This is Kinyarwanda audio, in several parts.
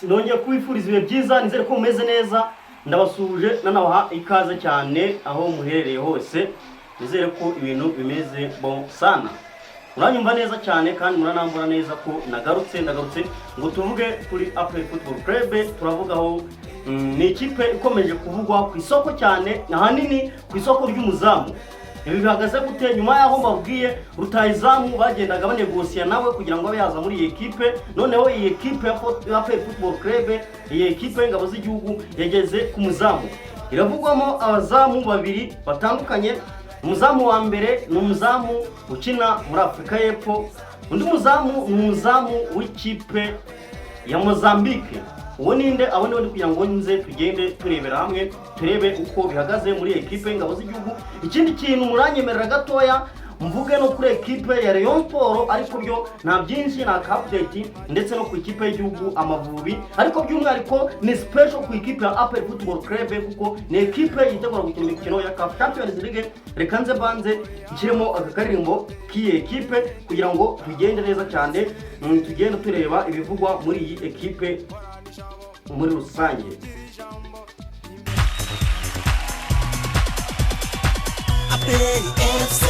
Nongeye kubifuriza ibihe byiza, nizere ko mumeze neza. Ndabasuhuje, nanabaha ikaze cyane aho muherereye hose. Nizere ko ibintu bimeze bon sana. Muranyumva neza cyane kandi muranambura neza ko nagarutse. Ndagarutse ngo tuvuge kuri APR Football Club. Turavugaho ni ikipe ikomeje kuvugwa ku isoko cyane, ahanini ku isoko ry'umuzamu. Ibi bihagaze gute? Nyuma y'aho mbabwiye rutahizamu bagendaga banegosiya nawe kugira ngo abe yaza muri iyi ekipe, noneho iyi ekipe ya APR Football Club, iyi ekipe y'ingabo z'igihugu, yageze ku muzamu. Iravugwamo abazamu babiri batandukanye. Umuzamu wa mbere ni umuzamu ukina muri Afurika y'Epfo, undi muzamu ni umuzamu w'ikipe ya Mozambique. Uwo ninde? Abo nibo ndi kugira ngo nze tugende turebera hamwe, turebe uko bihagaze muri ekipe y'ingabo z'igihugu. Ikindi kintu, muranyemerera gatoya mvuge no kuri ekipe ya Rayon Sport, ariko byo nta byinshi, ni aka update, ndetse no ku ikipe y'igihugu Amavubi, ariko by'umwihariko ni special ku ikipe ya APR Football Club, kuko ni ekipe yitegura gukina imikino ya CAF Champions League. Reka nze mbanze nshyiremo aka karirimbo k'iyi ekipe kugira ngo tugende neza cyane, tugende tureba ibivugwa muri iyi ekipe muri rusange. APR FC,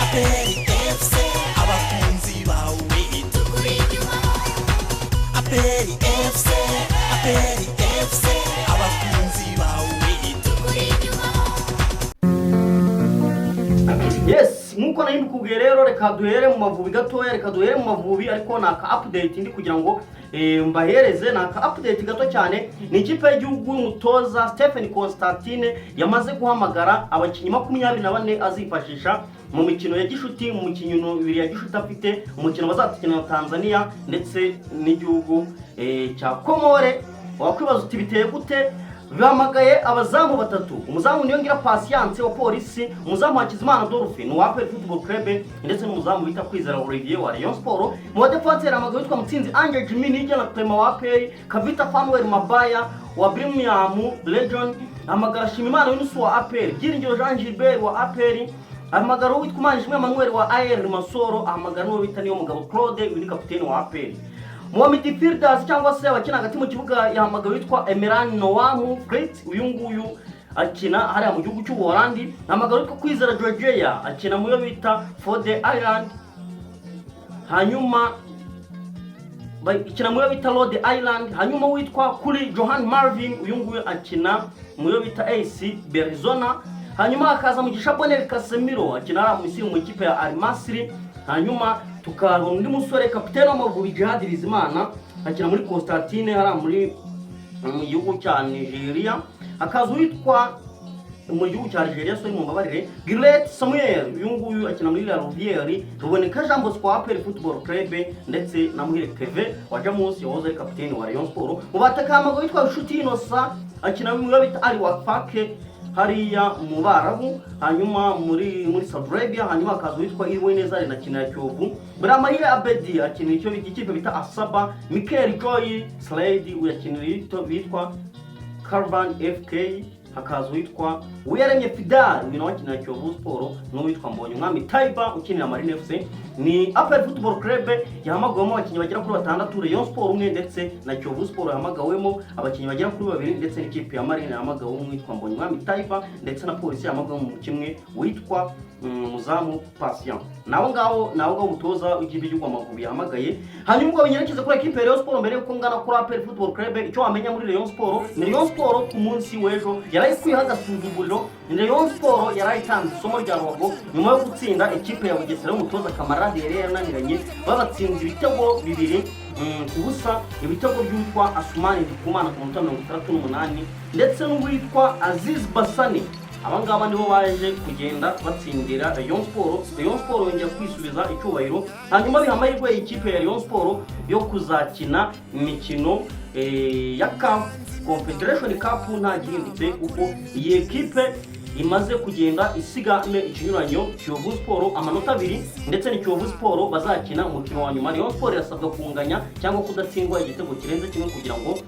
APR FC, abakunzi bawe tukuri inyuma. APR FC, APR FC, abakunzi bawe tukuri inyuma. Yes, nkuko nari mbikubwiye rero, reka duhere mu Mavubi gatoya, reka duhere mu Mavubi, ariko ni aka update ndi kugira ngo mbahereze, ni aka update gato cyane. Ni ikipe y'igihugu y'umutoza Stephen Constantine yamaze guhamagara abakinnyi 24 azifashisha mu mikino ya gishuti, mu mikino ibiri ya gishuti afite, umukino bazakina na Tanzania ndetse n'igihugu cya Komore. Wakwibaza uti: "Biteye gute?" Bahamagaye abazamu batatu: umuzamu Niyongira Patience wa Polisi, umuzamu Hakizimana Adolphe ni uwa APR Football Club, ndetse n'umuzamu bita Kwizera Olivier wa Rayon Sport. Mu badefanseri hamagaye witwa Mutsinzi Ange Jimmy Nigena Clement wa APR, Kavita Fanuel Mabaya wa Birmingham Legion, hamagara Shimimana Yunus wa APR, Byiringiro Jean Gilbert wa APR, ahamagara uwitwa Imanishimwe Emmanuel wa AR Masoro, ahamagara n'uwo bita Niyo Mugabo Claude, uyu ni kapiteni wa APR. Mu ba midfielders cyangwa se abakina hagati mu kibuga, yahamagawe witwa Emeran Noamu Fritz, uyu nguyu akina hariya mu gihugu cy'Ubuholandi. Ahamagara witwa Kwizera Georgia, akina mu yo bita Fode Island, hanyuma ikina mu yo bita Rhode Island. Hanyuma witwa kuri Johan Marvin, uyu nguyu akina mu yo bita AC Berizona. Hanyuma hakaza Mugisha Bonel Casemiro, akina hariya mu Misiri mu ikipe ya Al Masry. Hanyuma tukabona undi musore, kapitene w'Amavubi Djihad Bizimana, akina muri Constantine hariya mu gihugu cya Nigeria. Hakaza uwitwa mu gihugu cya Algeria, sorry, mumbabarire, Gilet Samuel, uyu nguyu akina muri La Louvière, Ruboneka Jean Bosco wa APR Football Club, ndetse na Muhire Kevin wa Jamus wahoze ari kapiteni wa Rayon Sport. Mu bataka hamagawe witwa Nshuti Innocent, akina mu yo bita Al Wafaq hariya mu Barabu, hanyuma muri Saudi Arabia. Hanyuma hakaza uwitwa Iweneza akinira Kiyovu, Biramahire Abedi akinira icyo bita ikipe bita Asaba, Michael Joy Slade uyakinira bitwa Caravan FK, hakaza uwitwa Uwiyaremye Fidal, uyu nawe akinira Kiyovu Sport, n'uwitwa Mbonye Umwami Taiba ukinira Marine FC. Ni APR Football Club yahamagawemo abakinnyi bagera kuri batandatu, Rayon Sport umwe, ndetse na Kiyovu Sport yahamagawemo abakinnyi bagera kuri babiri, ndetse n'ikipe ya Marine yahamagawemo uwitwa Mbonye Umwami Taiba, ndetse na Polisi yahamagawemo umukinnyi witwa Muzamu Patient. Nabo ngabo umutoza w'ikipe y'igihugu Amavubi yahamagaye. Hanyuma ubwo binyerekeze kuri ekipe ya Rayon Sport mbere yuko ngana kuri APR Football Club. Icyo wamenya muri Rayon Sport ni Rayon Sport ku munsi w'ejo yarayikwiyeho agasuzuguriro. Ni Rayon Sport yarayitanze isomo rya ruhago nyuma yo gutsinda ikipe ya Bugesera y'umutoza Kamarade yari yarananiranye. Babatsinze ibitego 2 ku busa, ibitego by'uwitwa Asumani Ndikumana ku munota 68 ndetse n'uwitwa Aziz Basane. Aba ngaba nibo baje kugenda batsindira Rayon Sport. Rayon Sport yongera kwisubiza icyubahiro, hanyuma biha amahirwe ikipe ya Rayon Sport yo kuzakina imikino ya CAF Confederation Cup nta gihindutse, kuko iyi ekipe imaze kugenda isigame ikinyuranyo Kiyovu Sport amanota 2, ndetse ni Kiyovu Sport bazakina umukino wa nyuma. Rayon Sport irasabwa kunganya cyangwa kudatsindwa igitego kirenze kimwe kugira ngo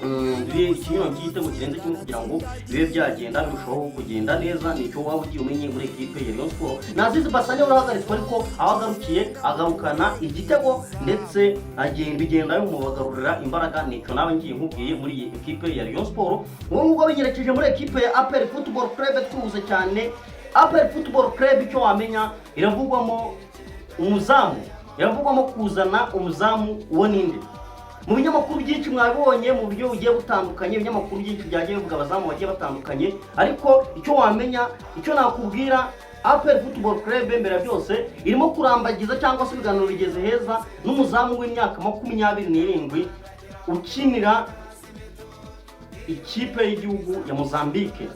Bibe ikinyuranyo cy'igitego kirenze kimwe kugira ngo bibe byagenda birushaho kugenda neza. Nicyo waba ugiye umenye muri ekipe ya Rayon Sport. Na Aziz Bassane urahagaritswe, ariko aho agarukiye agarukana igitego, ndetse agenda bigenda bimubagarurira imbaraga. Nicyo nawe ngiye nkubwiye muri iyi ekipe ya Rayon Sport. Ubu ngubu binyerekeje muri ekipe ya APR Football Club. Twihuse cyane, APR Football Club, icyo wamenya, iravugwamo umuzamu, iravugwamo kuzana umuzamu. Uwo ninde? Mu binyamakuru byinshi mwabibonye mu buryo bugiye butandukanye, ibinyamakuru byinshi byagiye bivuga abazamu bagiye batandukanye. Ariko icyo wamenya, icyo nakubwira, APR Football Club mbere ya byose irimo kurambagiza cyangwa se ibiganiro bigeze heza n'umuzamu w'imyaka 27 ukinira ikipe y'igihugu ya Mozambique.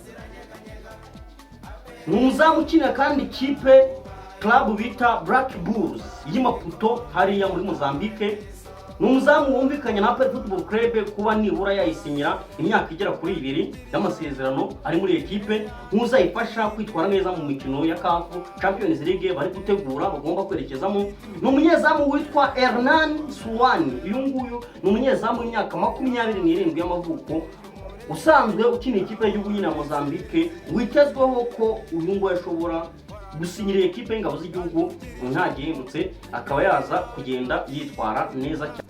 Ni umuzamu ukinira kandi ikipe club bita Black Bulls y'i Maputo hariya muri Mozambique. Ni umuzamu wumvikanye na APR Football Club kuba nibura yayisinyira imyaka igera kuri 2 y'amasezerano ari muri ekipe, nk'uzayifasha kwitwara neza mu mikino ya CAF Champions League bari gutegura, bagomba kwerekezamo. Ni umunyezamu witwa Hernan Suwani. Uyu nguyu ni umunyezamu w'imyaka 27 y'amavuko, usanzwe ukina ikipe y'igihugu nyine ya Mozambique, witezweho ko uyu nguyu ashobora gusinyira ekipe y'ingabo z'igihugu nta gihindutse, akaba yaza kugenda yitwara neza cyane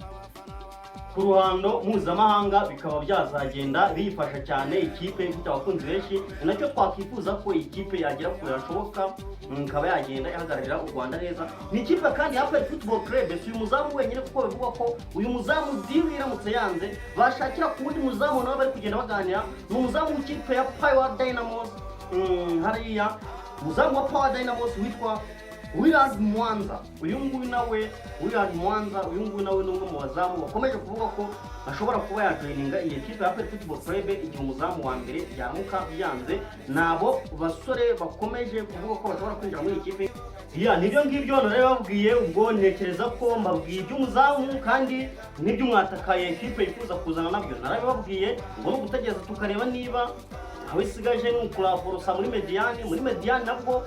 ku ruhando mpuzamahanga, bikaba byazagenda biyifasha cyane. Ikipe ifite abakunzi benshi, ni nacyo twakwifuza ko ikipe yagera kure hashoboka, ikaba yagenda ihagararira u Rwanda neza. Ni ikipe kandi ya APR Football Club, si uyu muzamu wenyine, kuko bivugwa ko uyu muzamu deal iramutse yanze bashakira ku wundi muzamu nawe bari kugenda baganira. Ni umuzamu w'ikipe ya Power Dynamos, hariya umuzamu wa Power Dynamos witwa Willard Mwanza. Uyu nguyu nawe, Willard Mwanza, uyu nguyu nawe ni umwe mu bazamu bakomeje kuvuga ko ashobora kuba yajoininga iyi ekipe ya APR Football Club igihe umuzamu wa mbere byaramuka byanze. Nabo basore bakomeje kuvuga ko bashobora kwinjira muri iyi kipe ya. Nibyo ngibyo nari babwiye. Ubwo ntekereza ko mbabwiye iby'umuzamu kandi n'iby'umwataka ekipe yifuza kuzana nabyo narabibabwiye. Ngo ni ugutegereza tukareba niba aho isigaje ni ukuraforosa muri médiane. Muri médiane nabwo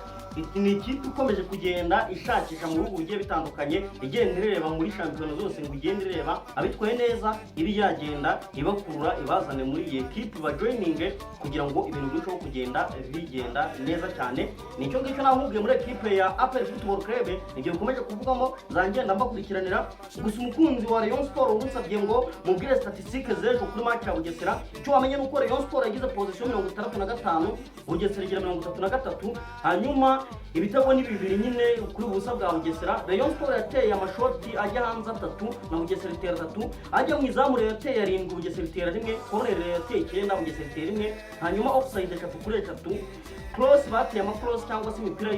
ni ikipe ikomeje kugenda ishakisha mu bihugu bigiye bitandukanye, igenda ireba muri shampiyona zose, ngo igende ireba abitwaye neza, ibi yagenda ibakurura ibazane muri iyi ekipe bajoininge, kugira ngo ibintu birusheho kugenda bigenda neza cyane. Nicyo ngicyo nahubwiye muri ekipe ya APR Football Club, nibyo bikomeje kuvugamo, zangenda mbakurikiranira. Gusa umukunzi wa Rayon Sport unsabye ngo mubwire statistique z'ejo kuri match ya Bugesera, icyo wamenye ni uko Rayon Sport yagize possession 65, Bugesera igira 33, hanyuma ibitego ni bibiri nyine kuri ubusa bwa Bugesera. Rayon Sport yateye amashoti ajya hanze atatu na Bugesera itera atatu, ajya mu izamu Rayon yateye arindwi, Bugesera itera rimwe, corner Rayon yateye icyenda, Bugesera itera rimwe, hanyuma offside eshatu kuri eshatu, cross bateye amacross cyangwa se imipira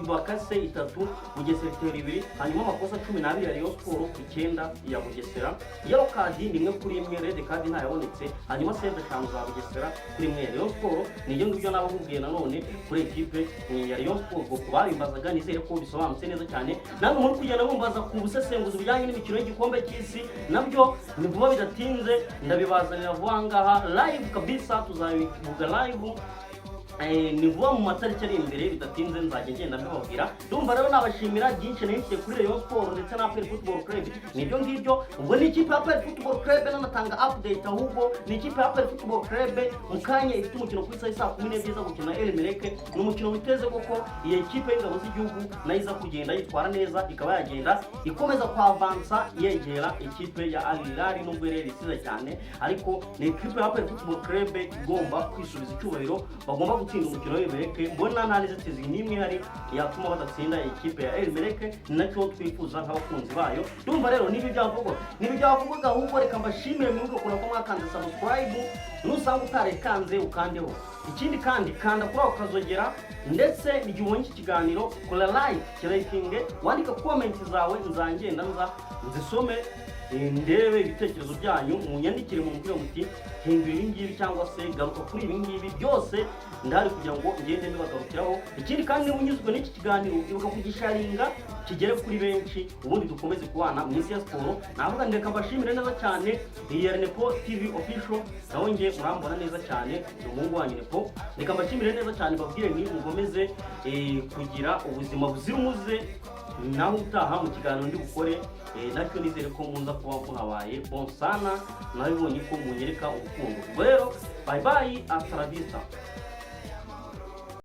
bakase itatu, Bugesera itera ibiri, hanyuma amakosa 12 ya Rayon Sport ku 9 ya Bugesera, yellow card ni imwe kuri imwe, red card ntayabonetse, hanyuma save eshanu za Bugesera kuri imwe ya Rayon Sport. Nibyo ngibyo nabakubwiye nanone kuri ekipe ya Rayon Sport. Ubwo ku babimbazaga nizere ko bisobanutse neza cyane. Namwe muri kugenda mumbaza ku busesenguzi bujyanye n'imikino y'igikombe cy'isi, nabyo ni vuba bidatinze ndabibazanira vuba ngaha live kabisa, tuzabivuga live. Ni vuba mu matariki ari imbere, bidatinze nzajya ngenda mbibabwira. Ndumva rero nabashimira byinshi nari mfite kuri Rayon Sport ndetse na APR Football Club. Nibyo ngibyo. Ubwo ni ikipe ya APR Football Club nanatanga update, ahubwo ni ikipe ya APR Football Club mu kanya ifite umukino ku isaha saa 12 iza gukina El Merreikh. Ni umukino witeze koko iyi ekipe y'ingabo z'igihugu nayo iza kugenda yitwara neza, ikaba yagenda ikomeza kwavansa yegera ikipe ya Al Hilal, nubwo rero isize cyane. Ariko ni ikipe ya APR Football Club igomba kwisubiza icyubahiro, bagomba gutsinda umukino w'El Merreikh. Mbona nta n'inzitizi n'imwe ihari yatuma badatsinda ikipe ya El Merreikh, ni nacyo twifuza nk'abakunzi bayo. Ndumva rero nibyo byavugwaga. Ahubwo reka mbashimire, mwibuke ukuntu ko mwakanze subscribe. Nusanga utarekanze ukandeho. Ikindi kandi, kanda kuri ako kazogera, ndetse igihe ubonye iki kiganiro kora like, kirayikinge, wandike comment zawe, nzangenda nza nzisome, ndebe ibitekerezo byanyu, munyandikire mumubwire muti hindura ibi ngibi cyangwa se garuka kuri ibi ngibi. Byose ndahari kugira ngo ngende mbibagarukiraho. Ikindi kandi, niba unyuzwe n'iki kiganiro, ibuka kugisharinga kigere kuri benshi, ubundi dukomeze kubana mu isi ya siporo. Navuga ngo reka mbashimire neza cyane. Iyi ya Nepo TV Official, nawe nge murambona neza cyane, ni umuhungu wanyu Nepo. Reka mbashimire neza cyane, mbabwire ni mukomeze kugira ubuzima buzira umuze. Naho utaha mu kiganiro ndi bukore, nacyo nizere ko muza kuba muhabaye. Bonsana, nabibonye ko munyereka urukundo. Ubwo rero, bye bye, hasta la vista.